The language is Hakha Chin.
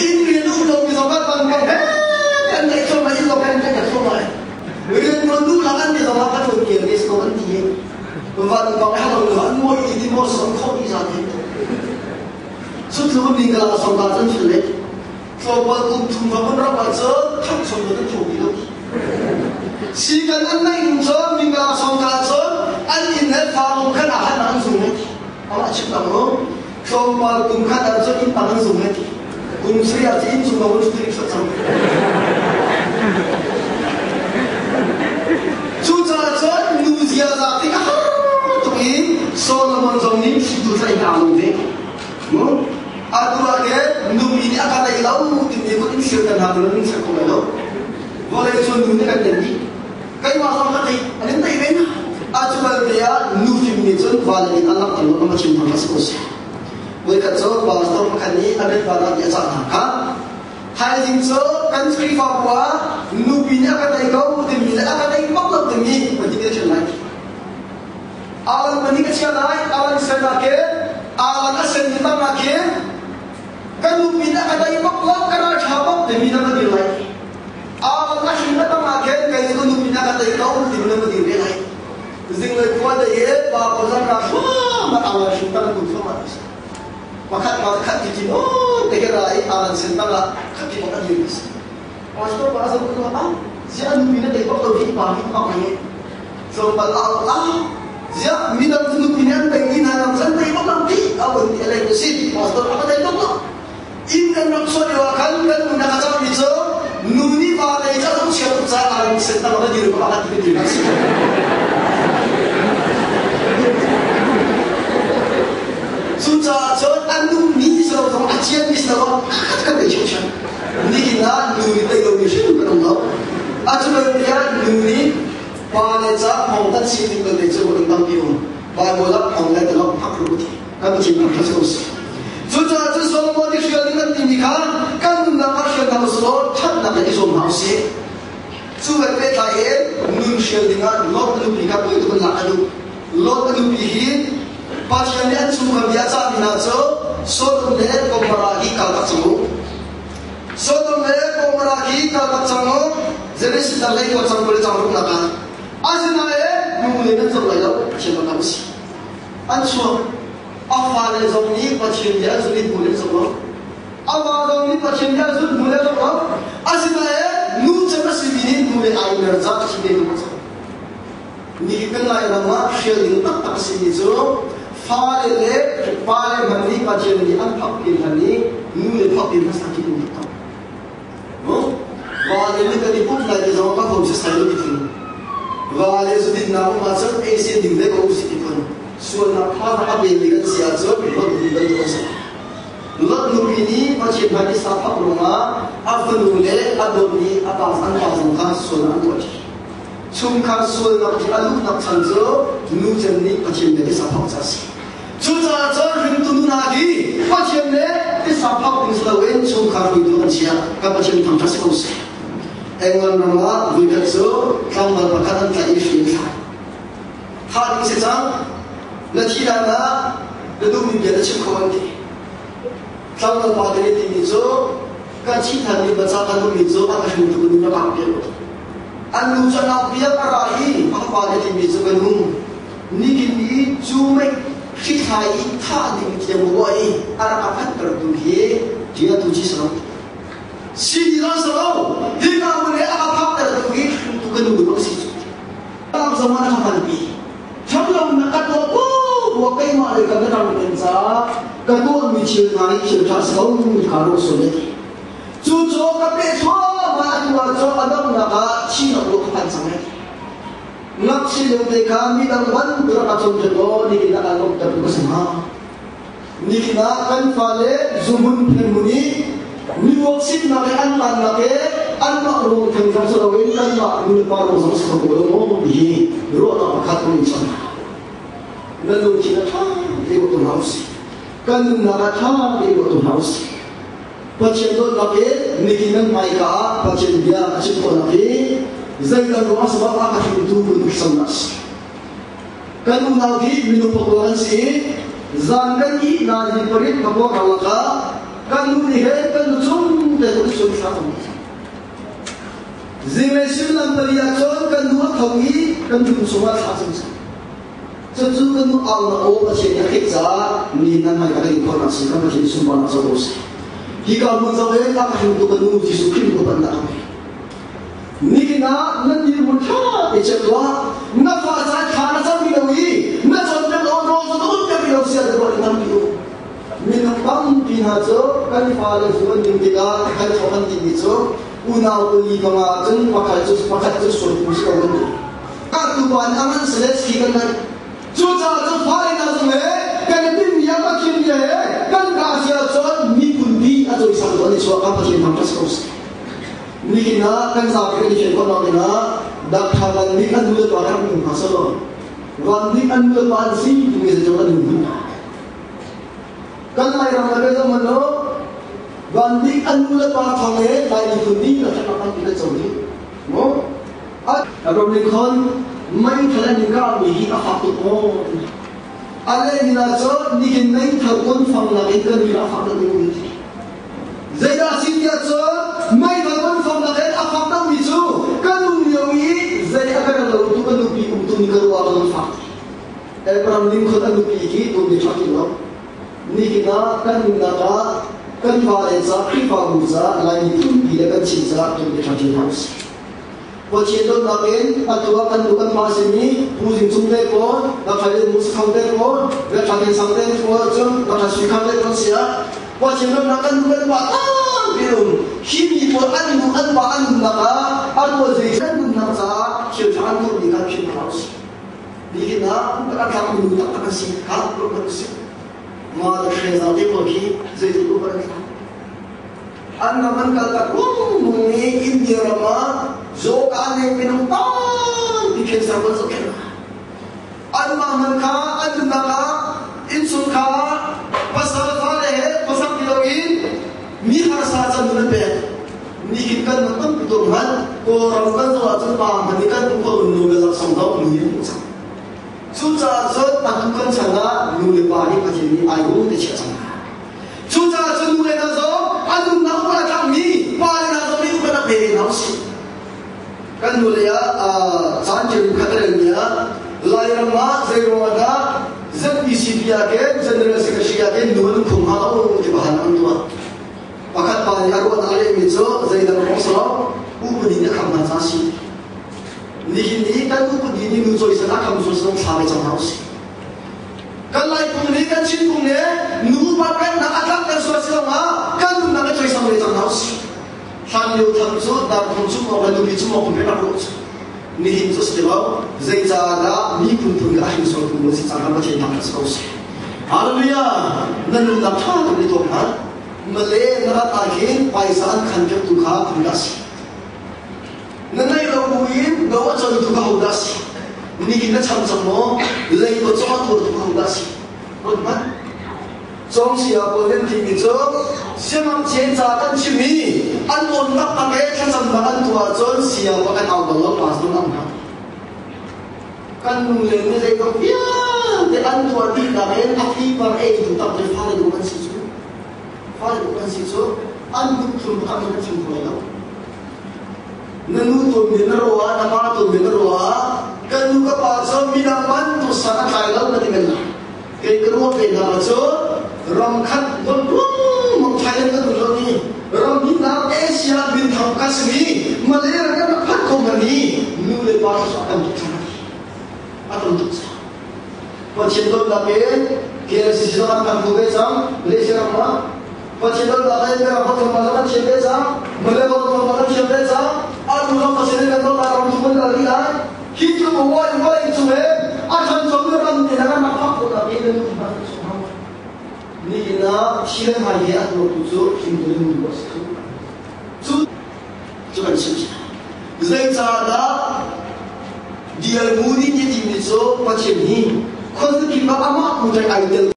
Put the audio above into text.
Inn rian um lo mi zong kha bang bang he an ngaih thluahmah inn zong an ngaih thluahmah. Rian tuan duh lang an ti zong ah ka tuan kian ve ko an ti. Van bang ha lo an moi ti ti mo som kho ni za te. Cu tluk mi ka la som ta cun thil le tlawmpal kum thum va mun ram ah cun thang chung kan tho ti lo. Si kan an nei ning cun mi ka la som ta cun an inn he fa rum khan a han an zung he. Amah chim lang lo. Tlawmpal kum khat ah cun inn tang an zung he. Kum sri ah cun inn cung lo in sri cang. Cucaah cun nu ziaza ti a har tuk i Solomon zong nih thlitu tlaih hna lo ve. Atu ah ke nu nih a ka tei lo timi kut in thil kan hna tu nan ser kho lai lo. Vawlei cu nu nih kan ten dih. Keimah zong ka tei, an in tei ve na. Atu balte ah nu fim nih cun vale nih an langhter lo ma chim thang hlah si. Voikhat cu pastor pakhat nih a mit van ah a cah hna kha. Thaizing cu kan Khrihfabu ah nupi nih a ka tei ko timi le a ka tei bak lo timi pahnih ka chim lai. Alan pahnih ka chia lai, alan sen ah khin, alan a sen mi tang ah khin ka nupi nih a ka tei bak lo, ka ral ṭha bak timi na ka dir lai. Alan a hrin na tang ah khin kei cu ka nupi nih a ka tei ko timi na ka dir ve lai. Zinglei khua dei i pa pawl zan ra thluahmah alan hrin tang an um thluahmah ti si. Pakhat pa khat ti ti nawn te ke ra i alan sen tang ah khat ti bak a dir ti si. Pastor pa a zoh ko ah ziah nupi na tei bak lo hi pa hi bak ngai tlawmpal a au ah ziah midang cu nupi nih an tei ni hna nang san tei bak lo ti a vun ti a lei ka si pastor a ka tei bak lo inn kan rak chuah lio ah khan kan nu nak a cang mi cu nu nih pa tei ca zong chia tuk ca a rin sen tang na dir ko a ti ka dir na si cucaah cun an nu mi si lo zong a cian mi si lo kan tei chiamchiam Nihin ah nu nih tei lomi hrim kan um lo. A cu bantuk nu nih pa le ca hmong kan si ding belte cu kan tampi um. Bible ah hmong le talok hak ru ti kan Pathian kan hrat ko si. Cucaah cun Solomon nih hrial ding an timi kha kan nunnak ah hrial hna usih law ṭhatnak le i zuam hna usih. Cu he pehtlai in nun hrial ding ah Lot a nupi kha puai tuk an lak a duh. Lot a nupi hi Pathian nih an chungkhar bia a cahmi hna cu Sodom le Gomorrah hi kaltak cang u. Sodom le Gomorrah hi kaltak cang u. Genesis dang lei ko cang kul cang ruknak ah. Asinain nu le nan zoh lai lo Pathian bak si. An chuak. A fale zong nih Pathian bia an zulh i hmu le zoh lo. A va zong nih Pathian bia an zulh hmu le zoh lo. Asinain nu cem a simi nih nu le ai mer ca thi ve tu cang. Ni kan Lairam ah hrial ding taktak a simi cu fale le pale hmanh nih Pathian nih an phakpi hlan i nu le phakpi hmasa khi um taktak. Vale nih kan i pumh lai ti zong ka hom si sai lo ti phun. Vale zu dinnak um ahcun ei sin ding ve ko si ti phun. Sualnak thazaang a pemi kan si ahcun lot nu bantuk an si. Lot nupi nih Pathian hmai i sa phak ruangah a fanu le a dawtmi a pa an pa zong kha sualnak an tuah ṭi. Chungkhar sualnak i a luhnak chan cu nu cem nih Pathian le tisa phak ca a si. Cucaah cun hringtu nu hna hi Pathian le tisa phak ding si loin chungkhar hruaitu an chia kan Pathian thangṭhat si ko seh. England ram ah voikhat cu tlangval pakhat an tlaih i hri an thlai. Thah ding si cang, na thi hlan ah na duhmi bia na chim kho an ti. Tlangval pa te nih timi cu kan thi than mi baca kan duhmi cu a ka hringtu nu na kak piak An nu cu nak biak a ra i a fapa le timi cu ka nu nikin i cu mei hrithlai i thah ding thiam ruah i a rak a phantertu hi tia tu ci salo si ti zong salo hika hmun he a ka phaktertu hi hringtu ka nu bak si cu tak zong an ka phanpi Ṭhamlo na ka tuah ko wa keimah le kan ram kan ca ka tuahmi thil hna hi thil ṭha si ko kha ruah sual le cu cu ka peh thluahmah atu ah cu a donghnak ah thihnak ruah ka phan cang ai ngakchia lio te kha midang bantuk rak a cawn law nihin ah aa lawmhter tu ka si hnga nihin ah kan fale zuhmun phenhmun i miruak sitnak he an tannak he anmah ruang theng zong si loin kanmah nu le pa ruang zong si kho ko lo maw ti hi ruahnak pakhat kan in cham na lungthin a ṭha te ruah tu hna usih kan nunnak a ṭha te ruah tu hna usih Pathian dawtnak he nihin nan hmaika ah Pathian bia a chim khawhnak hi zeital ruang sabab ah ka hringtu kun samnak si Kan unau hi minung pakua an si i zan kan ih na hi parit pakua karlak ah kan nu nih he kan nu cung. te ko chun thla tam. Zinglei suimilam pali ah cun kan nu a tho i kan dum chungah thla cam cang. Cucu kan nu au na aw Pathian nih a theih caah ni nan hmai ka kan in khawhnak si kan Pathian sunparnak co ko seh. Hi ka hmun zong in a ka hringtu ka nu Jesuh Khrih nu ka pannak a Nihin ah nan dirhmun ṭha te chiah tuah. Na fa caan thla na cam lo i na cawnpiak lo rawl cu na ulhpiak lo sia te ruah in tampi u. Minung tampi hna cu kan fale zu an ding tikah kan thawk an timi cu unau pali panga cun pakhat cu pakhat cu sual tu si ko kan ti. Kartu pa nih a ngan sile ski kan ngan. Cucaah cun fale hna zong he kan i timmi ah Pathian bia he kan kaa si ahcun miphun bi a cawisang tu an i chuah kha Pathian thangṭhat si ko seh. Nihin ah kan zapi kan i fian khawh nak dingah Dr. Van Bik an nu le pa rak um hna selaw Van Bik an nu le pa an si timi zeicong an um Kan Lairam le kan zoh lo Van Bik an nu le pa thawng le Lai miphun nih la ṭhat kan ti co dih mu Abraham Lincoln meithal an in kah mi hi a fak tuk maw a leh ni la cu nihin meithal kun fang lak in kan mi a fak deuh ding Zeidah si tiah cun meithal kan fang lak in a fak deuhmi cu kan um lio i zei a kan lo tu kan nupi um tu nih ka ruah kan fak. Abraham Lincoln a nupi hi tu nih ṭha ti lo. Nihin ah kan nunnak ah kan vale ca Khrihfabu ca Laimi phunpi le kan Chin ca tu nih ṭha ti hna usih. Pathian dawtnak in atu ah kan nu kan pa simi Pu Zing Cung te pawl, Dr. Lian Mu Sakhong te pawl, Dr. Tin Sang te pawl cun Dr. Sui Khang te pawl si ah Pathian dawtnak kan nu kan pa tampi um. Hi mi pawl an nu an pa an nunnak ah an rual zei kan nunnak caah thil ṭha an tuahmi kha philh hna usih. Nihin ah kan tlak nu taktak an si kha ruat hmanh usih. Mah le Theresa te pawl khi zeitluk upat an thlak. An ram an kaltak ruangmang i India ram ah zawka le minung tampi cancer an zohkhenh hna. Anmah hmanh kha an nunnak ah innchungkhar ah pasal fale he khuasak ti loin mi harsa can nun an pek. Nihin kan nun tampi tuak hmanh Kawlram kan zoh ahcun pa hmanh nih kan hmuh ko nu le laksawng dok mi an hmuh cang. Cucaah cun atu kan chan ah nu le pa nih Pathian nih ai te chiah cang hna. Cucaah cun nu le hna zong an nunnak upat a tlakmi pa le hna zong nih upat a pe ve hna usih. Kan nu lei ah caan ṭial khat a relmi ah Lairam ah zeiruang ah dah ZPCP ah khin General Secretary ah khin nu an khum hnga lo ti bahan an tuah. Pakhat pa nih a ruahnak a lehmi cu zeidang ruang si lo upadi nih a kham hna ca si. Nihin ni kan upadi nih nu cawisan a kham zual zong thla ve cang hna usih. Kan Laiphung nih kan Chinphung nih nupa pennak a tlak kan sual si longah kan nunnak a cawisam ve cang hna usih. Hlan lio tham cu darphung cu maw kan nupi cu maw kum rak ruah cu. Nihin cu si lo zeicaah dah miphun phun ka hring sual phun si cang kan Pathian thang si ko si. Hallelujah! Na nunnak ṭha tuk ni tuak hna. Male na rat ah khin paisa an khan piak tu kha phun dah si. Na neih lo buin do a coitu ka hodah si? Nihin na cham cang maw? Lei pa cawng a tuartu ka hodah si? Ruat hmanh. Cawng sia pawl nan timi cu siangngakchia ca kan chim i an awn taktak e thlacamnak an tuah ahcun sia pa kan au bal lo pastor an hna. Kan nu le ni zeitluk vialte an tuah dih nak in a theipar ei tu tak le fale dawh kan si cu. Fale dawh kan si cu an kut thlum pakhat in kan chim kho lai lo. Na nu tuanbia na ruah na pa tuanbia na ruah kan nu ka pa cu midang bantuk san a tlai lo na ti men lai. Kei ka ruah ve hna cu ram khat don ruangmang Thailand kan um lo ni ram hnihnak Asia minthang kan simi Malay ram kan rak phanh ko man ni nu le pa cu a tam tuk cang a tam tuk cang. Pathian dawtnak in KLCC zong an phan kho ve cang Malaysia ram ah Pathian dawtnak in Mirang holh thawngpang zong an thiam ve cang Malay holh thawngpang an thiam ve cang atu zong Pathian in kan dawtnak ram thum an kal rih lai hi tluk vawlei vawlei cung he a ṭhanchomi ram te na kan rak phak khawh nak hi na nu hna sung hau nihin ah thi le hmai he a tuartu cu hringtu nu a si cu cu kan chim Zeicahdah Dial Moody ti timi cu Pathian hi khuazakip ah amah tu ai tel.